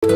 यो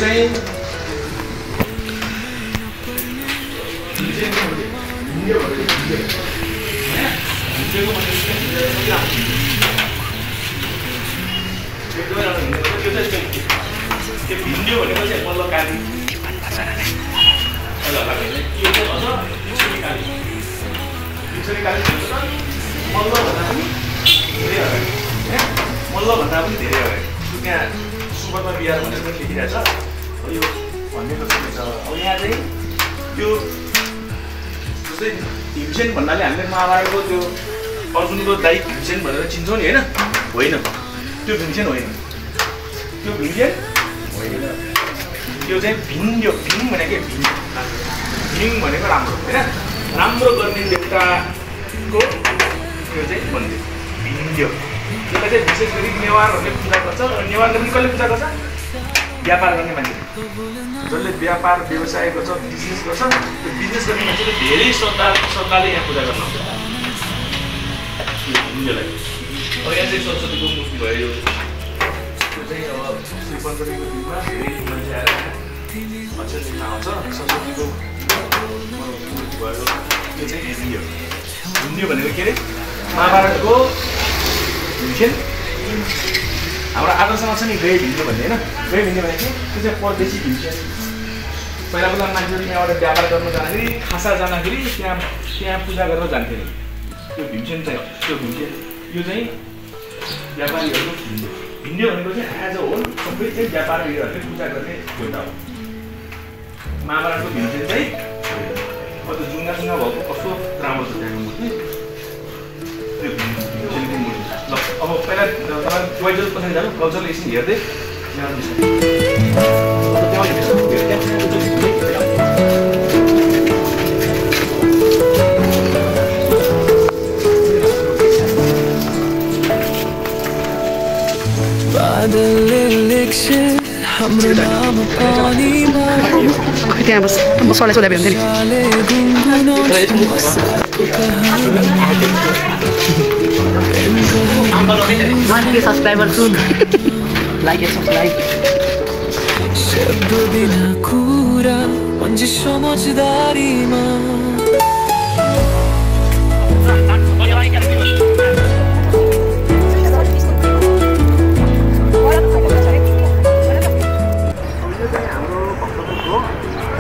चाहिँ भिन्डियो भनेको चाहिँ मल्ल काली मल्लभन्दा पनि धेरै अगाडि त्यहाँ सुपरमा बिहार भनेर पनि लेखिरहेछ यो भन्नेको छ। अब यहाँ चाहिँ यो जस्तै भीमसेन भन्नाले हामीले महाभारतको त्यो अर्जुनको दाइ भीमसेन भनेर चिन्छौँ नि होइन त्यो भीमसेन होइन, त्यो भीमसेन होइन, त्यो चाहिँ भिन्डियो। भीम भनेको भीम भनेको राम्रो होइन, राम्रो गर्ने देवताको त्यो चाहिँ मन्दिर भिन्डियो। त्यसलाई चाहिँ विशेष गरी नेवारहरूले पूजा गर्छ र नेवारले पनि कसले पूजा गर्छ? व्यापार गर्ने मान्छे, जसले व्यापार व्यवसाय गर्छ, बिजनेस गर्छ, त्यो बिजनेस गर्ने मान्छेले धेरै श्रद्धाले यहाँ पूजा गर्नुहुन्छ भिन्डियोलाई। अब यहाँ चाहिँ सरस्वतीको मूर्ति भयो, त्यो चाहिँ अब श्री पञ्चमीको दिनमा धेरै मान्छे आएर अक्षर लिन आउँछ। सरस्वतीको मूर्ति भयो, त्यो चाहिँ भिन्डियो। भिन्डियो भनेको के अरे? महाभारतको भीमसेन। हाम्रो आदर्शमा छ नि गए भिन्डियो भन्ने होइन, गए भिन्डियो भनेको त्यो चाहिँ परदेशी भीमसेन। पहिला पहिला मान्छेहरू यहाँबाट व्यापार गर्न जाँदाखेरि, खासा जाँदाखेरि त्यहाँ पूजा गर्न जान्थे नि। त्यो भीमसेन चाहिँ त्यो भीमसेन, यो चाहिँ व्यापारीहरूको भिन्डियो। भिन्डियो भनेको चाहिँ एज अ होल सबै चाहिँ व्यापारीहरूले पूजा गर्ने देवता हो। महाभारतको भीमसेन चाहिँ अब त्यो जुङ्गा भएको कस्तो राम्रो छ त्यहाँको मूर्ति, त्यो भीमसेनको मूर्ति। ल अब पहिला तपाईँ टोइजल पछाडि जानु, कल्चरल एकछिन हेर्दै त्यहाँ बस म सरलाई सोधा भ्याउँथेँ नि। सब्सक्राइबर छु, लाइक एन्ड सब्सक्राइब। शब्द बिना कुरा म्हणजे समझदारीमा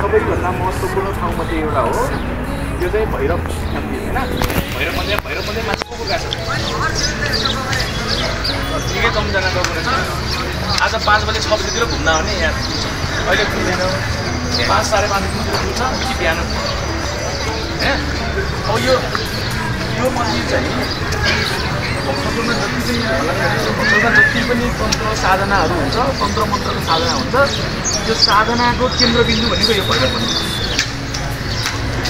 सबैभन्दा महत्त्वपूर्ण ठाउँमध्ये एउटा हो। यो चाहिँ भैरव मन्दिर होइन। भैरव मन्दिर मान्छे को गएको छ? निकै कमजना गएको रहेछ। आज 5 बजे 6 बजीतिर घुम्न आउने यहाँ अहिले घुम्दैन, 5 साढे 5 बजीतिर घुम्छ, बिहान होइन। अब यो मन्दिर चाहिँ भक्तपुरमा जति पनि तन्त्र साधनाहरू हुन्छ, तन्त्र मन्त्रको साधना हुन्छ, यो साधनाको केन्द्रबिन्दु भनेको यो भैरव मन्दिर।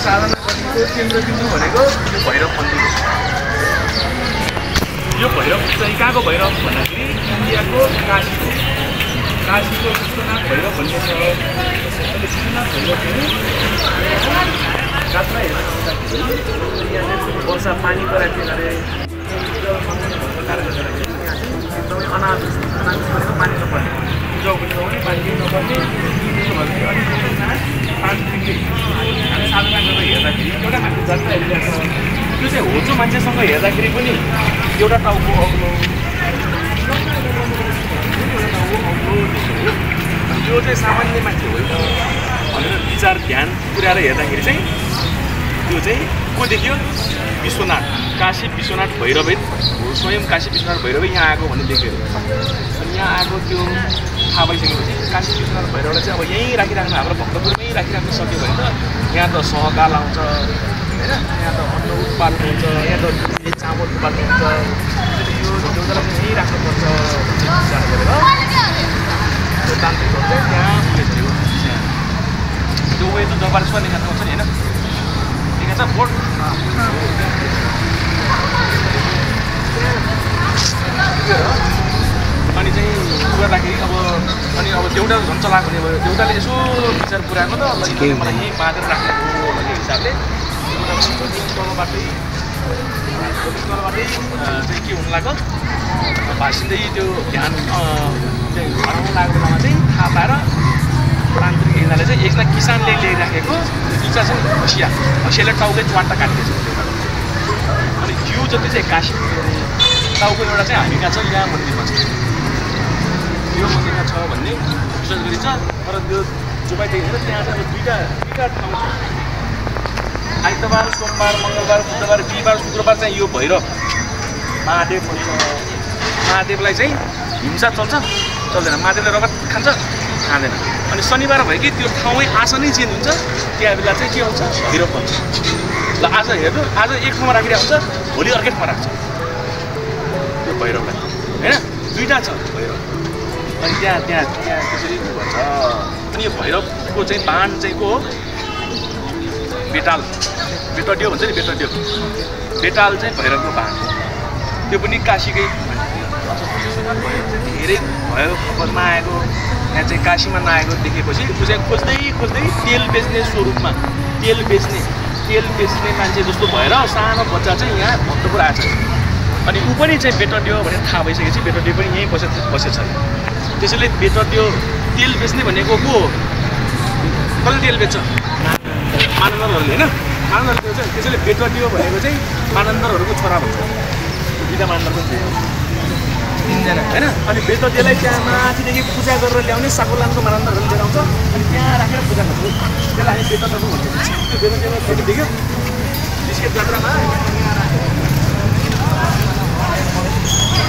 साधना गर्नेको केन्द्रबिन्दु भनेको यो भैरव मन्दिर हो। यो भैरव चाहिँ कहाँको भैरव भन्दाखेरि इन्डियाको काशीको विश्वनाथ भैरव भन्ने छ। अहिले विश्वनाथ भैरव चाहिँ जात्रा हेर्न जाँदाखेरि यहाँ वर्षा पानी परेको थियो अरे, कारणले गर्दाखेरि यहाँ चाहिँ एकदमै अनावृष्टि भनेको पानी नपर्ने, पूजा पनि नहुने, पानी नपर्ने, त्यसो भने अलिक पानी पिक्ने। हामी साधना गरेर हेर्दाखेरि एउटा खालको जात्रा हेरिरहेको छ। त्यो चाहिँ होचो मान्छेसँग हेर्दाखेरि पनि एउटा टाउको अग्लो, यो चाहिँ सामान्य मान्छे होइन भनेर विचार ध्यान पुर्याएर हेर्दाखेरि चाहिँ त्यो चाहिँ को देखियो? विश्वनाथ, काशी विश्वनाथ भैरवै हो, स्वयं काशी विश्वनाथ भैरवै यहाँ आएको भन्ने देखियो। अनि यहाँ आएको त्यो थाहा भइसकेपछि काशी विश्वनाथ भैरवलाई चाहिँ अब यहीँ राखिराख्नु, हाम्रो भक्तपुरमै राखिराख्नु सक्यो भने त यहाँ त सहकाल आउँछ होइन, यहाँ त अन्न उत्पादन हुन्छ, यहाँ त चामल उत्पादन हुन्छ। यो देउतालाई यहीँ राख्नुपर्छ भन्ने विचार गरेर त्यो तान्त्रिकहरू चाहिँ त्यहाँ पुगेको थियो। त्यो उयो त दरबार स्वर लेखा आउँछ नि होइन, लेखा छ बोर्ड। अनि चाहिँ गर्दाखेरि अब देउता झन् चलाएको भने देउताले यसो विचार पुऱ्याएको त मलाई यहीँ बाँधेर राखेको भन्ने हिसाबले तलबाटै चाहिँ के हुनु लाग्यो, भाषिँदै त्यो ध्यान चाहिँ हराउनु लागेको बेलामा चाहिँ थाहा पाएर तान्त्रिक यिनीहरूले चाहिँ एकजना किसानले ल्याइराखेको दुईवटा चाहिँ हँसियाले टाउकै च्वाट्टा काटिदिएछ। अनि जिउ जति चाहिँ काशी टाउको एउटा चाहिँ हामी कहाँ छ, यहाँ मन्दिरमा छ, यो मन्दिरमा छ भन्ने विश्वास गरिन्छ। तर त्यो जोपाइदेखि हेरेर त्यहाँ चाहिँ दुईवटा ठाउँ छ। आइतबार, सोमबार, मङ्गलबार, बुधबार, बिहिबार, शुक्रबार चाहिँ यो भैरव महादेव भन्छ। महादेवलाई चाहिँ हिंसा चल्दैन, महादेवले रगत खान्छ खाँदैन। अनि शनिबार भयो कि त्यो ठाउँै आसनै चेन्ज हुन्छ, त्यहाँ बेला चाहिँ के हुन्छ? भैरव भन्छ। ल आज हेर्नु, आज एक ठाउँमा राखिरहेको हुन्छ, भोलि अर्कै ठाउँमा राख्छ त्यो भैरवलाई होइन। दुईवटा छ भैरव। अनि त्यहाँ त्यसरी भन्छ। अनि यो भैरवको चाहिँ बाण चाहिँ को हो? बेटडियो भन्छ नि, बेटाल चाहिँ भैरवको बाण हो। त्यो पनि काशीकै धेरै भयो खबरमा आएको, यहाँ चाहिँ काशीमा नआएको देखेपछि ऊ चाहिँ खोज्दै तेल बेच्ने स्वरूपमा तेल बेच्ने मान्छे जस्तो भएर सानो बच्चा चाहिँ यहाँ भक्तपुर आएछ। अनि ऊ पनि चाहिँ बेटडियो भनेर थाहा भइसकेपछि बेटडियो पनि यहीँ बसेछ। त्यसैले बेटडियो तेल बेच्ने भनेको को हो? कसले तेल बेच्छ? मानन्दरहरूले होइन, मानन्दरले बेच्छ। त्यसैले बेटडियो भनेको चाहिँ मानन्दरहरूको छोरा भन्छ। दुईवटा मानन्दर पनि थियो, तिनजना होइन। अनि बेटडियोलाई त्यहाँ माथिदेखि पूजा गरेर ल्याउने साकुलानको मानन्दरहरूले लिएर आउँछ। अनि त्यहाँ राखेर पूजा गर्छ, त्यसलाई हामी बेटडियो भन्छौँ। त्यो बेटडियोलाई फोटो देख्यो बिस्केट जात्रामा,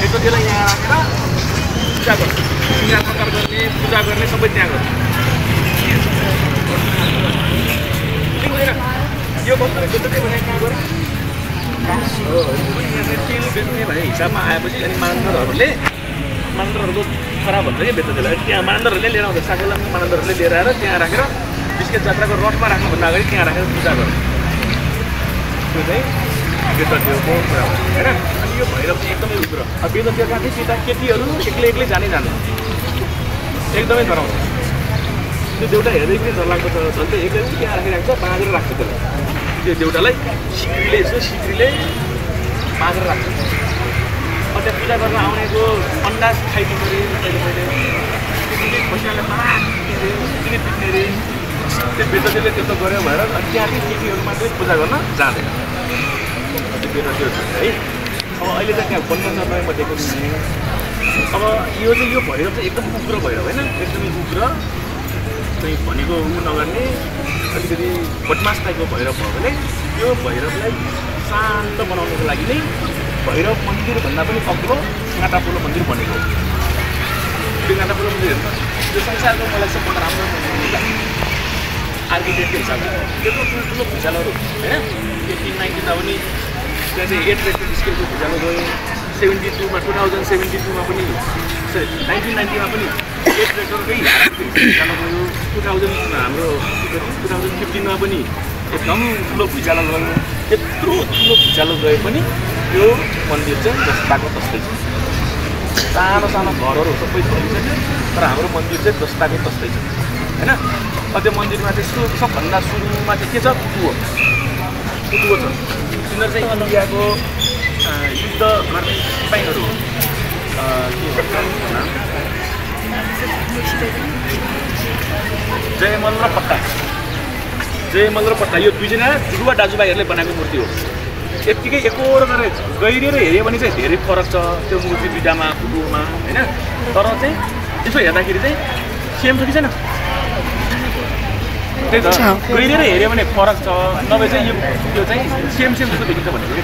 बेटडियोलाई यहाँ राखेर पूजा गर्छ, सिँगार प्रकार गर्ने, पूजा गर्ने सबै त्यहाँ गर्छ। यो बस्ने बेटडियो भने कहाँ गऱ्यो? तेल बेच्ने भन्ने हिसाबमा आएपछि अनि मानन्दरहरूको खराब भन्छ कि बेटडियोलाई। त्यहाँ मानन्दरहरूले लिएर आउँछ, साकेलाको मानन्दरहरूले लिएर आएर त्यहाँ राखेर बिस्केट जात्राको रथमा राख्नुभन्दा अगाडि त्यहाँ राखेर पूजा गर्छ। त्यो चाहिँ बेटडियोको कुरा हो होइन। अनि यो भैरव चाहिँ एकदमै उग्र। अब बेटडियो कहाँ थियो? केटीहरू एक्लै जाने एकदमै डराउँछ। त्यो देउता हेर्दै पनि डरलाग्दो छ। झन् चाहिँ एक्लै पनि त्यहाँ राखिरहेको छ, बाँधेर राख्छ त्यसलाई। त्यो देउतालाई सिक्रीले बाँधेर राख्छ। त्यहाँ पूजा गर्न आउनेको अन्डा खाइदिनु अरे पहिले पैसाले पिट्ने अरे। त्यो बेटडियोले त्यो त गऱ्यो भएर अनि त्यहाँ चाहिँ केटीहरू मात्रै पूजा गर्न जाँदैन। त्यो बेटडियो छ है। अब अहिले त त्यहाँ बन्द छ नयाँ दिएको भने। अब यो चाहिँ यो भैरव चाहिँ एकदम उग्र भैरव होइन, एकदमै उग्र चाहिँ भनेको ऊ नगर्ने अलिकति बदमास टाइपको भैरव भयो भने यो भैरवलाई शान्त बनाउनुको लागि नै भैरव मन्दिरभन्दा पनि अग्लो गाँटापोलो मन्दिर बनेको हो। त्यो गाँटापोलो मन्दिर हेर्नु, त्यो संसारको मलाई सबभन्दा राम्रो मन्दिर आर्किटेक्टको हिसाबले त्यत्रो ठुल्ठुलो भुइँचालोहरू होइन 1890 मा पनि त्यहाँ चाहिँ 8 रेक्टर स्केलको भुइँचालो गयो 2072 मा पनि 1990 मा पनि 8 रेक्टरकै भुइँचालो गयो 2000 हाम्रो 2015 मा पनि एकदम ठुलो भुइँचालो गयो त्यत्रो ठुलो भुइँचालो गए पनि त्यो मन्दिर चाहिँ जस्ताको तस्तै छ सानो सानो घरहरू सबै भइसक्यो तर हाम्रो मन्दिर चाहिँ जस्ताको तस्तै छ होइन त्यो मन्दिरमा चाहिँ सबभन्दा सुरुमा चाहिँ के छ कुतुहो छ तिनीहरू चाहिँ इन्डियाको युद्ध गर्ने सिपाहीहरू के भन्छ जयमल र पट्टा यो दुईजना जुडुवा दाजुभाइहरूले बनाएको मूर्ति हो यत्तिकै एकोहोरो गरेर गहिरिएर हेऱ्यो भने चाहिँ धेरै फरक छ त्यो मूर्ति दुईटामा कुतुहोमा होइन तर चाहिँ यसो हेर्दाखेरि चाहिँ सेम छ कि छैन त्यही त गहिरिएर हेऱ्यो भने फरक छ नभए चाहिँ यो चाहिँ सेम जस्तो देखिन्छ भनेको कि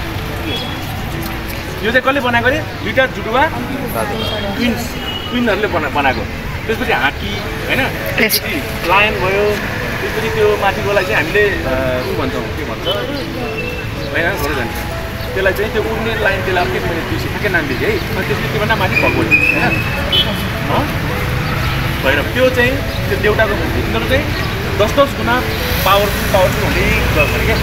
यो चाहिँ कसले बनाएको अरे दुईवटा जुडुवा ट्विनहरूले बनाएको त्यसपछि हात्ती होइन लायन भयो त्यसपछि त्यो माथिकोलाई चाहिँ हामीले के भन्छौँ होइन थोरै जान्छ त्यसलाई चाहिँ त्यो उड्ने लाइन त्यसलाई अर्कै मैले ठ्याक्कै नाम दिएँ है अनि त्यसपछि त्योभन्दा माथि भगवती होइन भैरव त्यो चाहिँ त्यो देउटाको मूर्ति यिनीहरू चाहिँ 10 गुणा पावरफुल हुने गर्छ क्या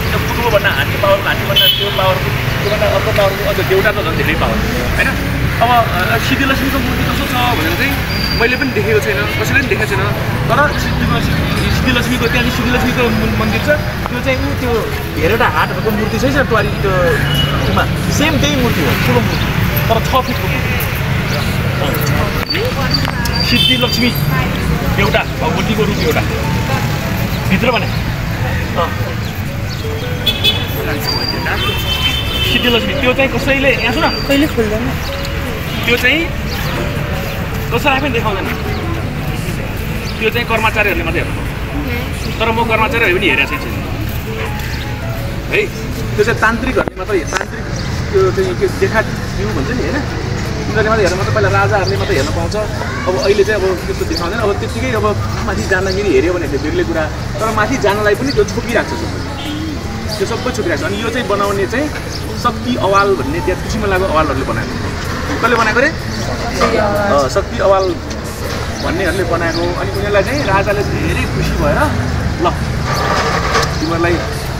त्यो कुटुकोभन्दा हात्तीभन्दा त्यो पावरफुल त्योभन्दा अर्को पावरफुल अझ देउटा त झन् धेरै पावर होइन अब सिद्धिलक्ष्मीको मूर्ति कस्तो छ भनेर चाहिँ मैले पनि देखेको छैन कसैले पनि देखेको छैन तर सिद्धिलक्ष्मीको त्यहाँ चाहिँ सिद्धिलक्ष्मीको मन्दिर छ त्यो चाहिँ त्यो धेरैवटा हातहरूको मूर्ति छ ट्वारी त्यो उमा सेम त्यही मूर्ति हो ठुलो मूर्ति तर 6 फिटको सिद्धिलक्ष्मी एउटा भगवतीको रूप एउटा भित्र भने सिद्धिलक्ष्मी त्यो चाहिँ कसैले यहाँ सुन कहिले खोल्दैन त्यो चाहिँ कसैलाई पनि देखाउँदैन त्यो चाहिँ कर्मचारीहरूले मात्रै हेर्नु तर म कर्मचारीहरू पनि हेरेको छैन है त्यो चाहिँ तान्त्रिकहरूले मात्रै तान्त्रिक त्यो चाहिँ के देखादिउ भन्छ नि होइन उनीहरूले मात्रै हेर्नु मात्रै पहिला राजाहरूले मात्रै हेर्न पाउँछ अब अहिले चाहिँ अब त्यस्तो देखाउँदैन अब त्यत्तिकै अब माथि जाँदाखेरि हेऱ्यो भने त्यो बेग्लै कुरा तर माथि जानलाई पनि त्यो छोपिरहेको छ त्यो सबै छोपिरहेको छ अनि यो चाहिँ बनाउने चाहिँ शक्ति अवाल भन्ने त्यहाँ तुसिमलाको अवालहरूले बनाएको कसले बनाएको अरे शक्ति अवाल भन्नेहरूले बनाएको अनि उनीहरूलाई चाहिँ राजाले धेरै खुसी भएर ल तिमीहरूलाई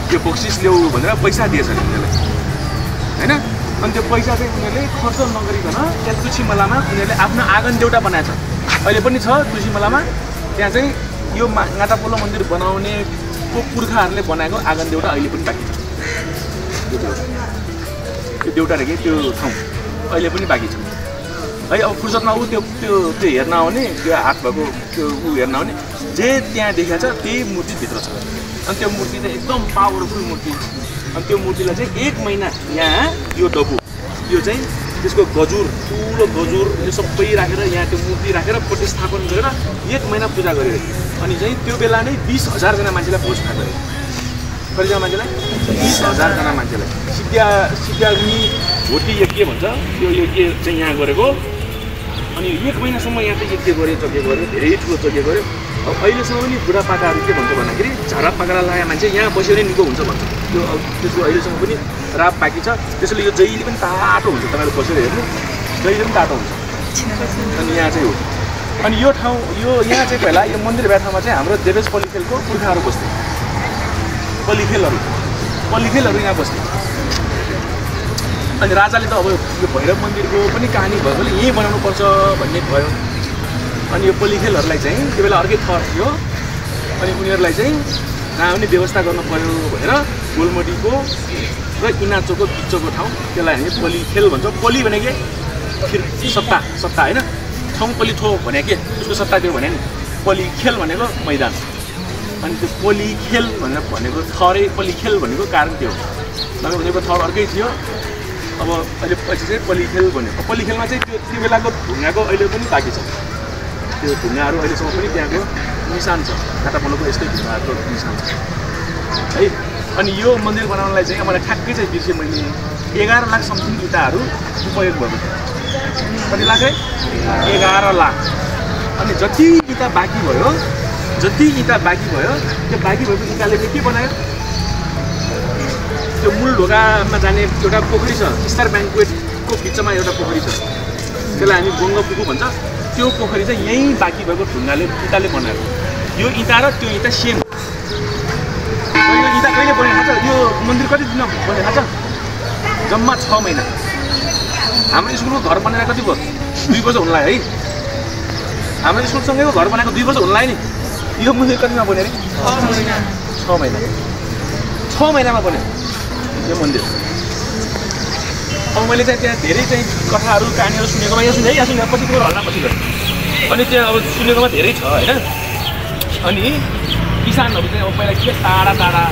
त्यो बक्सिस ल्याऊ भनेर पैसा दिएछ उनीहरूलाई होइन अनि त्यो पैसा चाहिँ उनीहरूले खर्च नगरिकन त्यहाँ तुसिमलामा उनीहरूले आफ्नो आँगन देउटा बनाएको छ अहिले पनि छ तुसिमलामा त्यहाँ चाहिँ यो गाटापोलो मन्दिर बनाउनेको पुर्खाहरूले बनाएको आँगन देउटा अहिले पनि बाँकी छ त्यो देउटा रे त्यो ठाउँ अहिले पनि बाँकी छ है अब फुर्सदमा ऊ त्यो हेर्न आउने त्यो हात भएको त्यो ऊ हेर्न आउने जे त्यहाँ देखाएको छ त्यही मूर्ति भित्र छ अनि त्यो मूर्ति चाहिँ एकदम पावरफुल मूर्ति अनि त्यो मूर्तिलाई चाहिँ 1 महिना यहाँ यो डबु यो चाहिँ त्यसको गजुर ठुलो गजुर यो सबै राखेर यहाँ त्यो मूर्ति राखेर प्रतिस्थापन गरेर 1 महिना पूजा गरेर अनि चाहिँ त्यो बेला नै 20,000 जना मान्छेलाई पुरस्कार गरे कतिजना मान्छेलाई 20,000 जना मान्छेलाई सिद्ध्याग्नि भोटी यज्ञ भन्छ यो यज्ञ चाहिँ यहाँ गरेको अनि 1 महिनासम्म यहाँ चाहिँ यज्ञ गऱ्यो धेरै ठुलो यज्ञ गऱ्यो अब अहिलेसम्म पनि बुढापाकाहरू के भन्छ भन्दाखेरि झाडा पाक्रा लगाए मान्छे यहाँ बसेर निको हुन्छ भन्छ त्यो त्यसको अहिलेसम्म पनि राप बाँकी छ त्यसैले यो जहिले पनि तातो हुन्छ तपाईँले बसेर हेर्नु जहिले पनि तातो हुन्छ अनि यहाँ चाहिँ हो अनि यो ठाउँ यो यहाँ चाहिँ पहिला यो मन्दिर भ्याठामा चाहिँ हाम्रो देवेश पलिखेलको पुर्खाहरू बस्थे पलिखेलहरू यहाँ बस्थे अनि राजाले त अब यो भैरव मन्दिरको पनि कहानी भएकोले यहीँ बनाउनुपर्छ भन्ने भयो अनि यो पलिखेलहरूलाई चाहिँ त्यो बेला अर्कै थर थियो अनि उनीहरूलाई चाहिँ आउने व्यवस्था गर्नु पर्यो भनेर गोलमडीको र इनाचोको बिचको ठाउँ त्यसलाई हामी पलिखेल भन्छौँ पलि भनेको सत्ता होइन ठाउँ पलिथो भने के उसको सत्ता त्यो भने नि पलिखेल भनेको मैदान अनि त्यो पलिखेल भनेको थरै पलिखेल भनेको कारण त्यो नभए भनेको थर अर्कै थियो अब अहिले पछि चाहिँ पलिखेल भन्यो पलिखेलमा चाहिँ त्यो बेलाको ढुङ्गाको अहिले पनि बाँकी छ त्यो ढुङ्गाहरू अहिलेसम्म पनि त्यहाँको निशान छ काटापोलोको यस्तै ढुङ्गाहरूको निशान छ है अनि यो मन्दिर बनाउनलाई चाहिँ मलाई ठ्याक्कै चाहिँ बिर्सेँ मैले 11 लाख समथिङ इँटाहरू उपयोग भएको थियो कति लाख है 11 लाख अनि जति इँटा बाँकी भयो जति इँटा बाँकी भयो त्यो बाँकी भएको इँटाले चाहिँ के बनायो त्यो मूल ढोकामा जाने एउटा पोखरी छ स्टार ब्याङ्कवेटको बिचमा एउटा पोखरी छ त्यसलाई हामी गङ्गापुगु भन्छ त्यो पोखरी चाहिँ यहीँ बाँकी भएको ढुङ्गाले इँटाले बनाएको यो इँटा र त्यो इँटा सेम यो इँटा कहिले बने थाहा छ यो मन्दिर कति दिन बने थाहा छ जम्मा 6 महिना हाम्रो स्कुलको घर बनाएर कति भयो 2 वर्ष हुन लाग्यो है हाम्रो स्कुलसँगैको घर बनाएको 2 वर्ष हुन लाग्यो नि यो मन्दिर कतिमा बन्यो अरे 6 महिना 6 महिनामा बन्यो यो मन्दिर अब मैले चाहिँ त्यहाँ धेरै चाहिँ कथाहरू कहानीहरू सुनेकोमा यहाँ सुने है यहाँ सुने पछि कुरो हल्ला पछि गयो अनि त्यहाँ अब सुनेकोमा धेरै छ होइन अनि किसानहरू चाहिँ अब पहिला के टाढा टाढा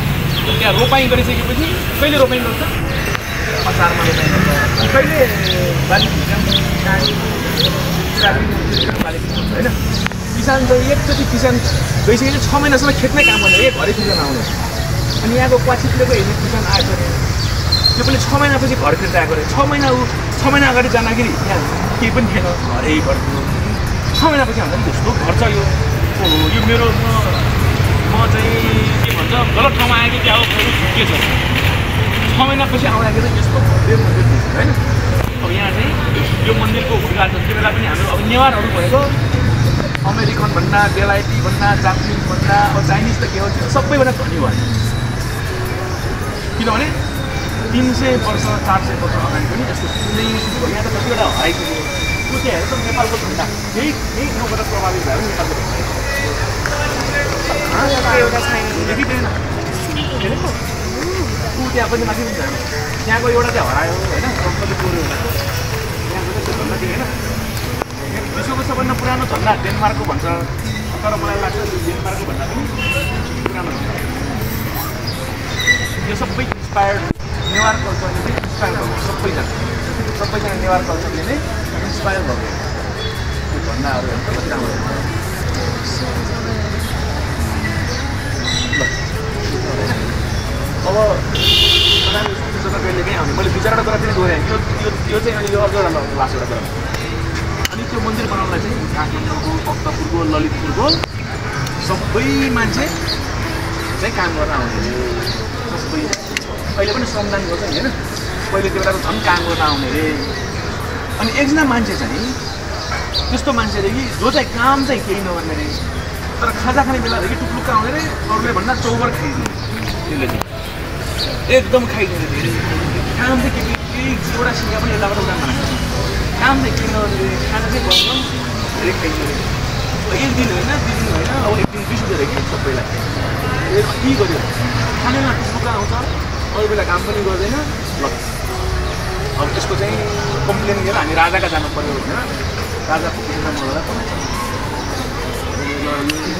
त्यहाँ रोपाइँ गरिसकेपछि कहिले रोपाइँ गर्छ असारमा रोपाइँ गर्छ कहिले बाली होइन किसान चाहिँ एकचोटि किसान गइसकेपछि 6 महिनासम्म खेतमै काम गर्ने है घरै किसान आउने अनि यहाँको क्वाचितलेको हेर्ने किसान आएको त्यो पनि 6 महिनापछि घर फिर्ता आएको अरे 6 महिना अगाडि जाँदाखेरि यहाँ केही पनि थिएन घरै घर 6 महिनापछि हामीलाई त्यस्तो घर छ यो मेरो म चाहिँ के भन्छ गलत ठाउँमा आएको क्या हो के छ 6 महिनापछि आउँदाखेरि चाहिँ यस्तो भव्य मन्दिर देख्छ होइन अब यहाँ चाहिँ यो मन्दिरको उद्घाटन त्यो बेला पनि हाम्रो अब नेवारहरू भनेको अमेरिकन भन्दा बेलायती भन्दा जापानिज भन्दा अब चाइनिज त के हो त्यो सबैभन्दा धनी भयो किनभने 300 वर्ष 400 वर्ष अगाडि पनि यस्तो कुनै यहाँ त कतिवटा हराइको थियो त्यो चाहिँ हेरेर त नेपालको झन्डा यही ठाउँबाट प्रभावित भयो नेपालको एउटा छैन त्यहाँ पनि माथि पनि छैन त्यहाँको एउटा चाहिँ हरायो होइन कति पुऱ्यो त्यहाँको चाहिँ झन्डा थियो होइन विश्वको सबभन्दा पुरानो झन्डा डेनमार्कको भन्छ तर मलाई लाग्छ डेनमार्कको भन्दा पनि पुरानो झन्डा यो सबै इन्सपायर्ड नेवार कल्चरले चाहिँ इन्सपायर भएको सबैजना नेवार कल्चरले नै इन्सपायर भएको त्यो झन्डाहरू कति राम्रो अब कहिले कहीँ आउने मैले 2-4 कुरा पनि दोहोऱ्याएँ यो चाहिँ अनि यो अर्को एउटा लास्ट एउटा कुरा अनि त्यो मन्दिर बनाउनलाई चाहिँ काठमाडौँको भक्तपुरको ललितपुरको सबै मान्छे चाहिँ काम गर्न आउने सबै अहिले पनि श्रमदान गर्छ नि होइन पहिले त्यो बेलाको झन् काम गर्न आउने अरे अनि एकजना मान्छे चाहिँ त्यस्तो मान्छे अरे कि जो चाहिँ काम चाहिँ केही नगर्ने अरे तर खाजा खाने बेलादेखि टुक्लुक्क आउने अरे अरूले भन्दा चौबर खाइदिने त्यसले चाहिँ एकदम खाइदिने धेरै काम चाहिँ केही एउटा सिङ्गा पनि यताबाट उता खाना काम चाहिँ केही नगर्ने खाना चाहिँ गरम धेरै खाइदिने एक दिन होइन 2 दिन होइन अब एक दिन बिर्सिँदो रहेछ सबैलाई के गर्यो खानेमा टुक्लुक्क आउँछ अरू बेला काम पनि गर्दैन ल अब यसको चाहिँ कम्प्लेन गरेर हामी राजाका जानु पर्यो होइन राजा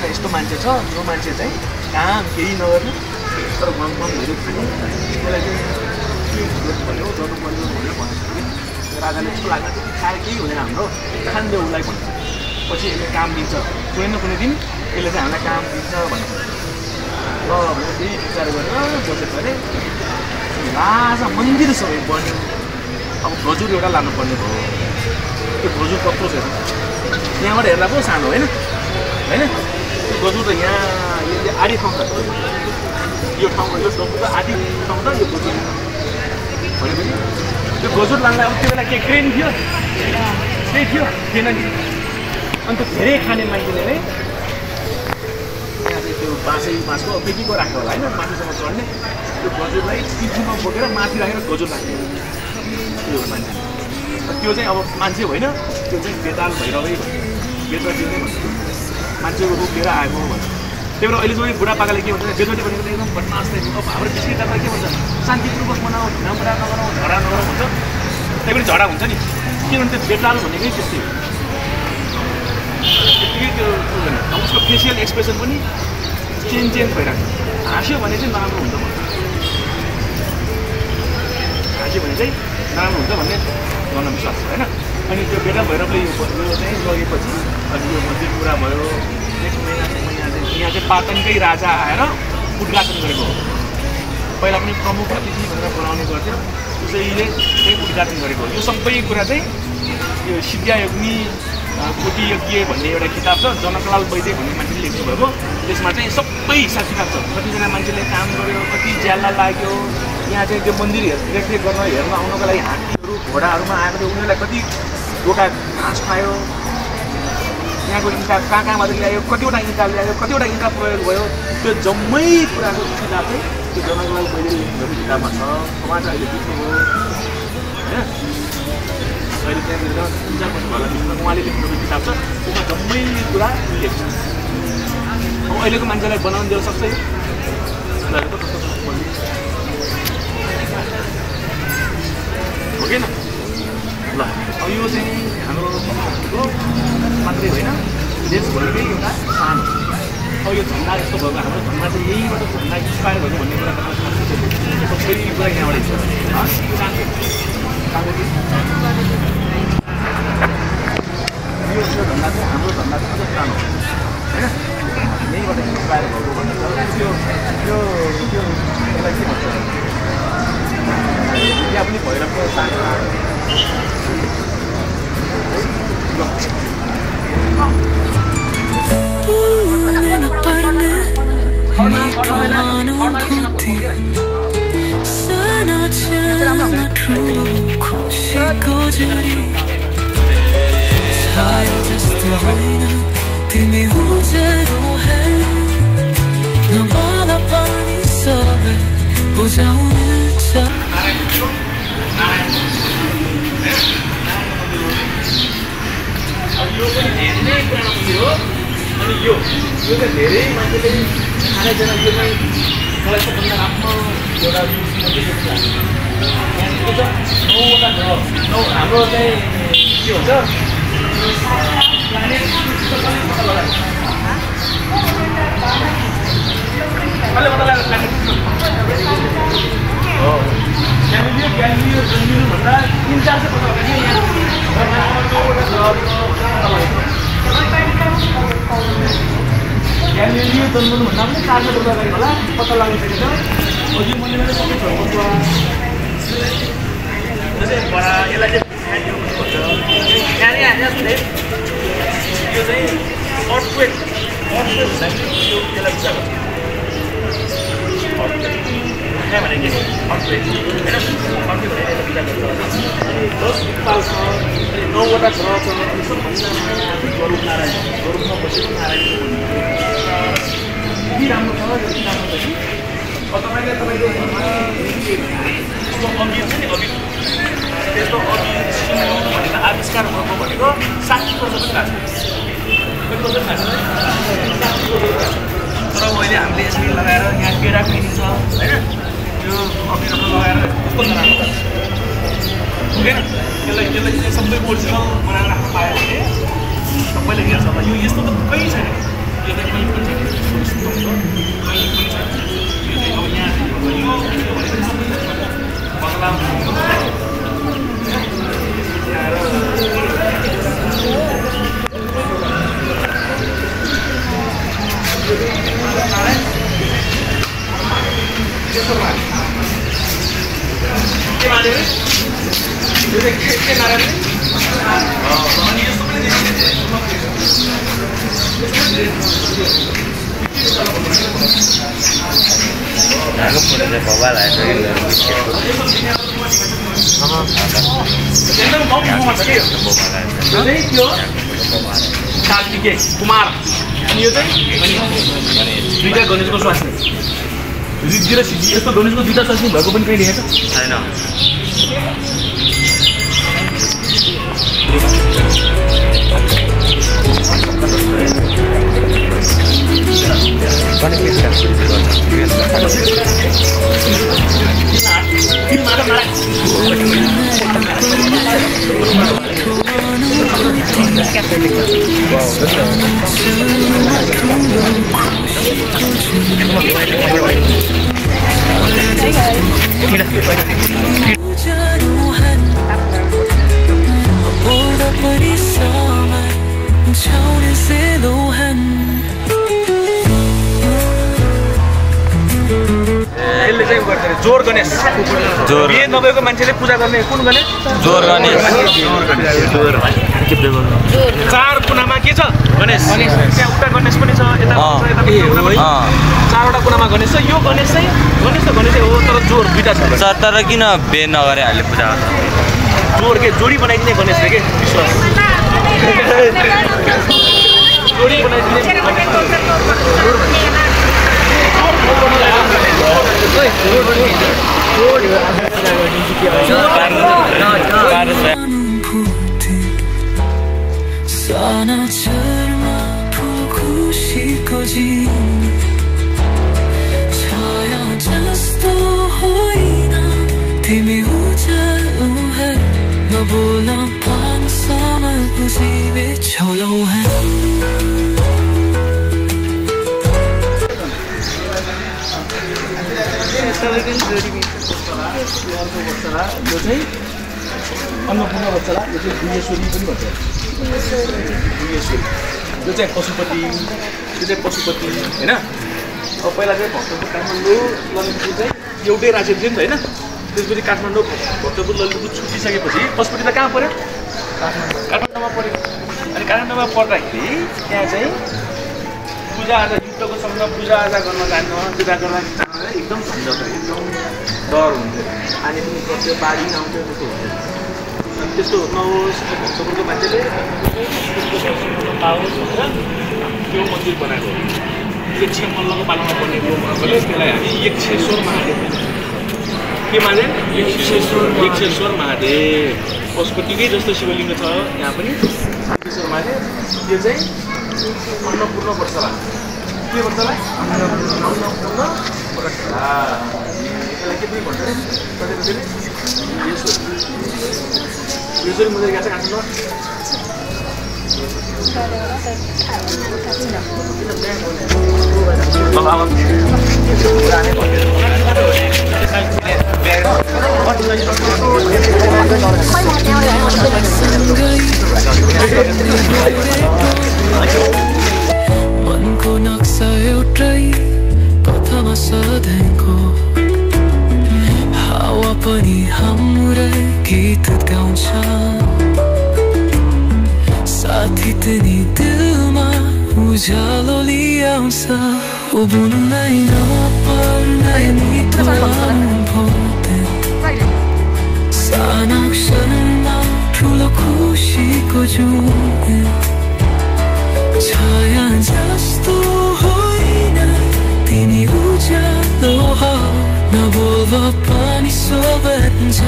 यस्तो मान्छे छ जो मान्छे चाहिँ काम केही नगर्ने तर गमहरू खाने त्यसलाई चाहिँ के पऱ्यो गर्नु पऱ्यो भनेर भन्छ राजाले यस्तो लाग्छ कि खाएर केही हुँदैन हाम्रो खान्दे उसलाई भन्छ पछि यसले काम दिन्छ कुनै न कुनै दिन यसले चाहिँ हामीलाई काम दिन्छ भन्छ ल भनेर त्यही विचार गरेर बसेको अरे राजा मन्दिर सबै बन्यो अब गजुर एउटा लानुपर्ने भयो त्यो गजुर कत्रो छ यहाँबाट हेर्दा पो सानो होइन त्यो गजुर त यहाँ यो आधी ठाउँ छ यो ठाउँमा यो ठाउँको आधी ठाउँ त यो गजुर भनेपछि त्यो गजुर लाँदा अब त्यो बेला के क्रेन थियो त्यही थियो थिएन नि अन्त धेरै खाने मान्छेले नै यहाँ चाहिँ त्यो बाँसको पेटीको राख्यो होला होइन माथिसम्म चढ्ने त्यो गजुरलाई पिठीमा बोकेर माथि राखेर गजुर राख्ने त्यो मान्छे त्यो चाहिँ अब मान्छे होइन त्यो चाहिँ बेताल भैरवै बेचवटी नै भन्छ मान्छेको रूप लिएर आएको भन्छ त्यही भएर अहिले जो बुढापाकाले के भन्छ बेचवटी भनेको त एकदम बदमास चाहिँ अब हाम्रो बिस्किट जात्रा के भन्छ शान्तिपूर्वक मनाऊ झगडा नगरौँ झगडा नगरौँ भन्छ त्यही पनि झगडा हुन्छ नि किनभने त्यो बेताल भनेकै त्यस्तै हो त्यत्तिकै त्यो अब उसको फेसियल एक्सप्रेसन पनि चेन्ज भइरहेको छ हाँस्यो भने चाहिँ नराम्रो हुन्छ भन्छ हाँस्यो भने चाहिँ नराम्रो हुन्छ भन्ने जनविश्वास छ होइन अनि त्यो बेटा भैरवले यो चाहिँ लगेपछि अनि यो मन्दिर पुरा भयो नेक्स्ट महिना चाहिँ यहाँ चाहिँ पाटनकै राजा आएर उद्घाटन गरेको हो पहिला पनि प्रमुख अतिथि भनेर बोलाउने गर्थ्यो उसैले चाहिँ उद्घाटन गरेको हो यो सबै कुरा चाहिँ यो सिद्ध्यायोग्नी कोटी यज्ञ भन्ने एउटा किताब छ, जनकलाल वैद्य भन्ने मान्छेले लेख्नु भएको। त्यसमा चाहिँ सबै हिसाब किताब छ, कतिजना मान्छेले काम गर्यो, कति ज्याला लाग्यो, यहाँ चाहिँ त्यो मन्दिर रेखदेख गर्न हेर्न आउनको लागि हात्तीहरू घोडाहरूमा आएको थियो, उनीहरूलाई कति बोका घाँस खायो, यहाँको इन्टा कहाँबाट ल्यायो, कतिवटा इन्टा ल्यायो, कतिवटा इन्टा प्रयोग भयो, त्यो जम्मै कुराको किताब चाहिँ त्यो जनकलाल वैद्यले लेख्नुभएको किताबमा छ। उहाँ चाहिँ अहिले बुझ्नुभयो होइन, अहिले त्यहाँनिर पूजा गर्नु होला त्यसमा उहाँले लेख्नुभएको किताब छ, त्यसमा जम्मै कुरा लेख्छ। अब अहिलेको मान्छेलाई बनाउनु दिनु सक्छ हो कि न? ल अब यो चाहिँ हाम्रो मात्रै होइन, देशभरिकै एउटा सान हो। अब यो झन्डा यस्तो भएको, हाम्रो झन्डा चाहिँ यहीबाट झन्डा इन्सपायर भएको भन्ने कुरा सबै कुरा यहाँबाट छ। यो झन्डा चाहिँ हाम्रो झन्डा चाहिँ अझ पुरानो होइन, यहीँबाट इन्सपायर भएको भन्ने छ। त्यसलाई के भन्छ, त्यहाँ पनि भैरवको सानो यो पनि धेरै पुरानो मन्दिर हो। अनि यो चाहिँ धेरै मान्छेले आएजना यो चाहिँ मलाई सबभन्दा राम्रो एउटा मन्दिर जस्तो लाग्छ। यहाँ चाहिँ 9वटा छ, हाम्रो चाहिँ के हुन्छ प्लानेट कसले पत्ता लाग्यो प्लानेट हो ग्यालिलियो भन्दा 3-400 पत्ता लाग्यो। ग्यालिलियो जन्मनु भन्दा पनि 400 पत्ता लाग्यो होला, पत्ता लागिसकेको छ। यो मन्दिरमा चाहिँ सबै छर्को छ, यसलाई चाहिँ यो चाहिँ अर्थक्वेक भन्दाखेरि यो यसलाई पूजा गर्छ। कहाँ भने के अर्थक्वेक होइन, अर्थक्वेक भनेर यसलाई पूजा गर्छ। अनि 10 पिपाल छ, अनि 9वटा ग्रह छ, अनि सबभन्दा गरुड नारायण, गरुडमा बसेको नारायण यति राम्रो छ। यति राम्रो छ कि तपाईँले तपाईँको घरमा यसको अबिर छ नि, अबिर त्यसको अबिर भनेको आविष्कार भएको भनेको 60 वर्ष पनि भएको छ। कति वर्ष पनि भएको छ, तर अहिले हामीले यसरी लगाएर यहाँ केरा किनिन्छ होइन, त्यो अबिरहरू लगाएर कस्तो नराम्रो लाग्छ हुँदैन। त्यसलाई चाहिँ सबै ओरिजिनल बनाएर राख्नु पायो भने सबैले हेर्छ होला। यो यस्तो त कहीँ छैन, यो चाहिँ कहीँ पनि छैन, कहीँ पनि छैन। यो चाहिँ अब यहाँ यो भनेको सबै बङ्गलामा के माने यो चाहिँ के नारायण अनि यस्तो पनि कार्तिके कुमार अनि यो चाहिँ दुईटा गणेशको स्वास्नी रिद्धि र सिद्धि। यस्तो गणेशको दुईटा स्वास्नी भएको पनि कहीँ देखेको छैन। चाहिँ उ गर्छ अरे जोर गणेश जोर बिहे नभएको मान्छेले पूजा गर्ने कुन गणेश जोर गणेश चार कुनामा के छ गणेश त्यहाँ उता गणेश पनि छ यता चारवटा कुनामा गणेश छ यो गणेश चाहिँ गणेशै हो तर जोर दुईटा छ सर तर किन बे नगरे हाले पूजा जोर के जोडी बनाइदिने गणेशले के विश्वास जोडी बनाइदिने यो चाहिँ अन्नपूर्ण बच्चला यो चाहिँ गुहेश्वरी पनि भन्छ यो चाहिँ पशुपति होइन अब पहिला चाहिँ भक्तपुर काठमाडौँ ललितपुर चाहिँ एउटै राज्य थियो नि त होइन त्यसपछि काठमाडौँ भक्तपुर ललितपुर छुटिसकेपछि पशुपति त कहाँ पऱ्यो काठमाडौँमा पऱ्यो अनि काठमाडौँमा पर्दाखेरि त्यहाँ चाहिँ पूजाआजा युद्धको समयमा पूजाआजा गर्न जान्न पूजा गर्न एकदम झन्झट एकदम डर हुन्थ्यो पानी पनि गर्थ्यो बाढी आउँथ्यो त्यस्तो हुन्थ्यो अनि त्यस्तो नहोस् भक्तपुरको मान्छेले पाओस् भनेर त्यो मन्दिर बनाएको यक्ष मल्लको पालामा बनेको भएकोले त्यसलाई हामी यक्षेश्वर महादेव के माने यक्षेश्वर महादेव पशुपतिकै जस्तो शिवलिङ्ग छ यहाँ पनि यक्षेश्वर महादेव यो चाहिँ अन्नपूर्ण वर्षला के वर्षला अन्नपूर्ण वर्षला यसलाई के पनि भन्छ अरे कतिले यसरी मन्दिर गएको छ काठमाडौँ मनको नक्सा एउटै पथमा सधैँको हावा पनि हाम्रै गीत गाउँछ साथी तिनी दिलमा उज्यालो ल्याउँछ उभुन्दै नपर्ने मिठो अनुभव साना क्षणमा ठुलो खुसीको जुन छाया जस्तो होइन तिनी उज्यालो हो नबोल्दा पनि सोभन्छ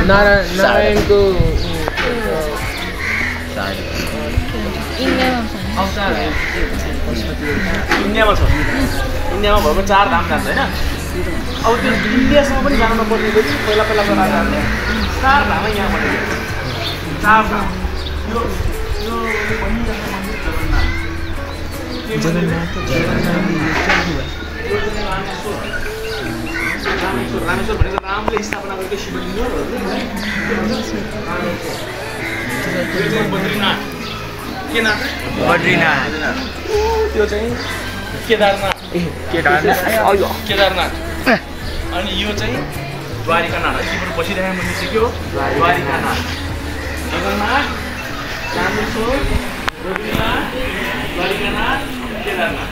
नारायणको इन्डियामा छ इन्डियामा भएको 4 धाम जान्छ होइन अब त्यो इन्डियासम्म पनि जानु नपर्ने पहिलाको राजाहरूले 4 धामै यहाँ बनाएको 4 धाम रामेश्वर भनेको रामले स्थापना गरेको शिवलिङ्ग बद्रीनाथ के नाथ बद्रीनाथ त्यो चाहिँ केदारनाथ केदारनाथ अनि यो चाहिँ द्वारिकानाथ तिम्रो बसिरहेको मान्छे के हो द्वारिकानाथ जगन्नाथ रामेश्वर बद्रीनाथ द्वारिकानाथ केदारनाथ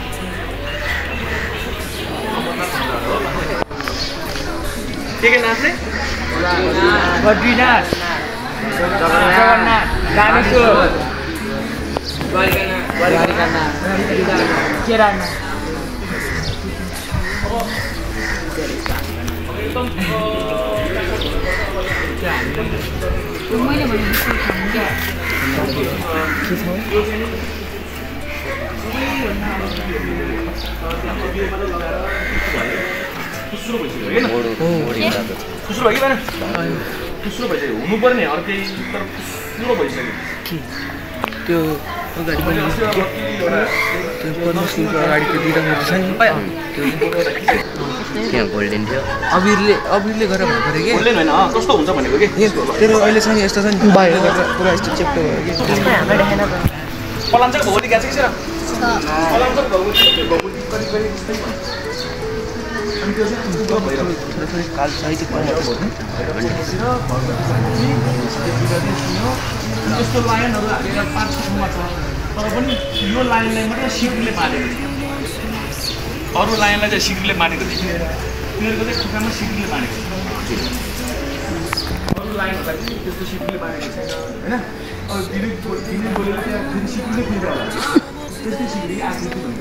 के नाथ रे बद्रीनाथ जगन्नाथ रामेश्वर द्वारिकानाथ केदारनाथ मैले भनेको खुसरो भइसक्यो होइन खुसरो भयो कि भएन पुस्रो भइसक्यो हुनुपर्ने अर्कै तर पुस्रो भइसक्यो त्यो अगाडि मैले अस्ति एउटा त्यो पद्मश्रीको अगाडि त्यो दिँदा छ नि त्यहाँ गोल्डेन थियो अबिरले गरेर भन्नु पऱ्यो कि गोल्डेन होइन कस्तो हुन्छ भनेको कि तेरो अहिले छ नि यस्तो छ नि बाहिर गरेर पुरा यस्तो चेप्टो भयो कि पलाञ्चोक भगवती गएको छ कि पलाञ्चोक भगवती करिब करिब त्यस्तै भयो अनि त्यो चाहिँ पुरा भइरहेको काल साहित्य यस्तो लाइनहरू हालेर 5-6 ठाउँमा छ तर पनि यो लाइनलाई मात्रै सिक्रीले मारेको थियो अरू लाइनलाई चाहिँ सिक्रीले मारेको थियो तिनीहरूको चाहिँ खुट्टामा सिक्रीले मारेको थियो अरू लाइनहरूलाई चाहिँ त्यस्तो सिक्रीले मारेको छैन होइन अब दिने गोलीले चाहिँ फेरि सिक्रीले पिन्छ होला त्यस्तै सिक्री आकृति हुन्छ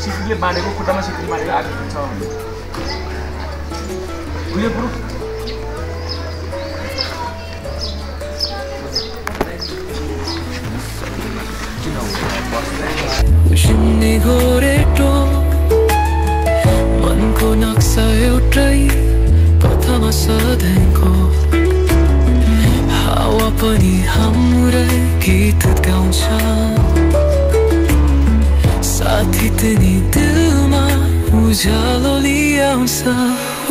सिक्रीले मारेको खुट्टामा सिक्री मारेको आकृति छ उयो कुरो उसिन्ने गोरेटो मनको नक्सा एउटै कथामा सधैँको हावा पनि हाम्रै गीत गाउँछ साथी तिनी दिलमा उज्यालो लिआउँछ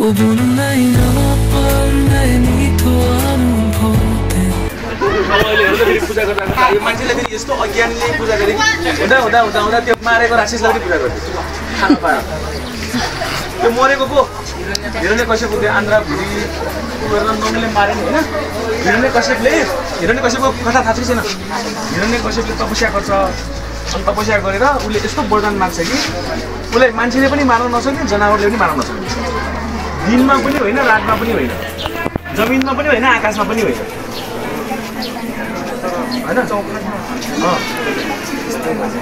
उभुन्नै नपर्ने मिठो अनुभव अब अहिले हेर्दा फेरि पूजा गर्दा यो मान्छेले फेरि यस्तो अज्ञानले पूजा गरे हुँदा त्यो मारेको राक्षसलाई पनि पूजा गर्थ्यो खाना पाएर त्यो मरेको पो हिरण्य कश्यपको त्यो आन्द्रा भुरी गरेर नङले मारे नि होइन हिरण्य कश्यपको कथा थाहा छैन हिरण्य कश्यपले तपस्या गर्छ अनि तपस्या गरेर उसले यस्तो वरदान माग्छ कि उसले मान्छेले पनि मार्न नसक्ने जनावरले पनि मार्न नसक्ने दिनमा पनि होइन रातमा पनि होइन जमिनमा पनि होइन आकाशमा पनि होइन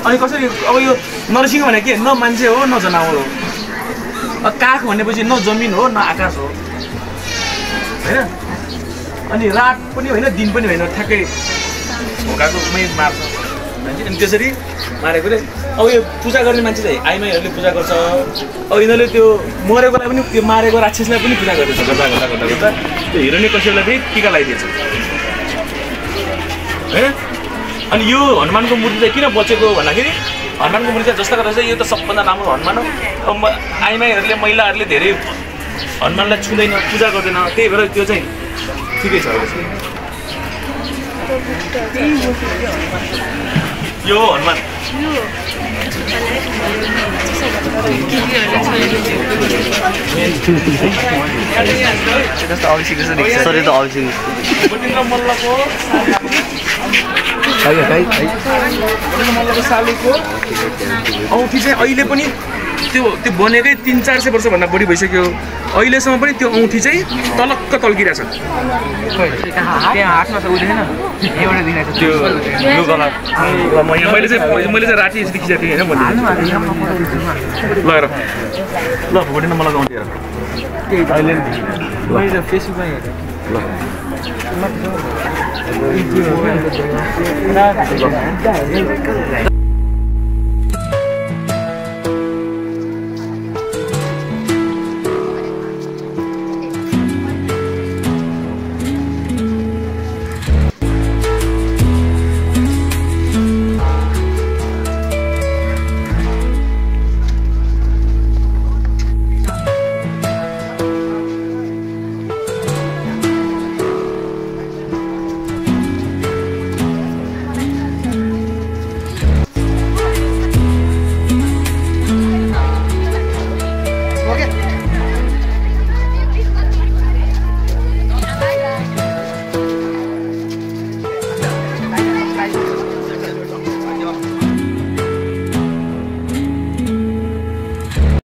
अनि कसरी अब यो नरसिंह भने के न मान्छे हो न जनावर हो काख भनेपछि न जमिन हो न आकाश हो होइन अनि रात पनि होइन दिन पनि होइन ठ्याक्कै ढोकाकोमै मार्छ अनि त्यसरी मारेकोले अब यो पूजा गर्ने मान्छे चाहिँ आइमाईहरूले पूजा गर्छ अब यिनीहरूले त्यो मरेकोलाई पनि त्यो मारेको राक्षसलाई पनि पूजा गर्दैछ गर्दा त्यो हिरण्य कश्यपलाई फेरि टीका लगाइदिएछ होइन अनि यो हनुमानको मूर्ति चाहिँ किन बचेको भन्दाखेरि हनुमानको मूर्ति चाहिँ जस्ताको रहेछ यो त सबभन्दा राम्रो हनुमान हो अब आइमाईहरूले महिलाहरूले धेरै हनुमानलाई छुँदैन पूजा गर्दैन त्यही भएर त्यो चाहिँ ठिकै छ यो हनुमान मल्लको सालीको औँठी चाहिँ अहिले पनि त्यो बनेकै 300-400 वर्षभन्दा बढी भइसक्यो अहिलेसम्म पनि त्यो औँठी चाहिँ तलक्क तल्किरहेछ त्यो ब्लू कलर मैले चाहिँ राति यसरी खिचेको थिएँ होइन ल हेर ल भोटिन मलाई औँठी हेर अहिले फेसबुकमा हेरेँ ल